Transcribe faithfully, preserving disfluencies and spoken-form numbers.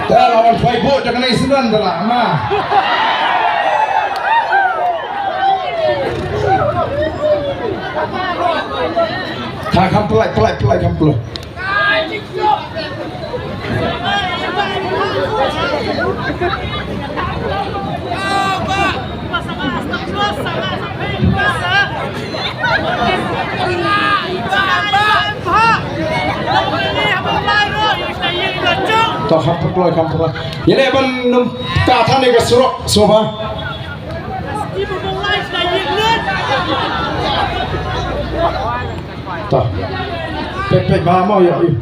Te la wan phai bud da kane i synran da la ma. Ka kham pynlait, pynlait, pynlait, kham pynlait. To kham pynlait, kham pynlait. Ïa ne ban nym ka than ne ka surok, so ba. To. Pek, pek, ba mo, ïa, ïa.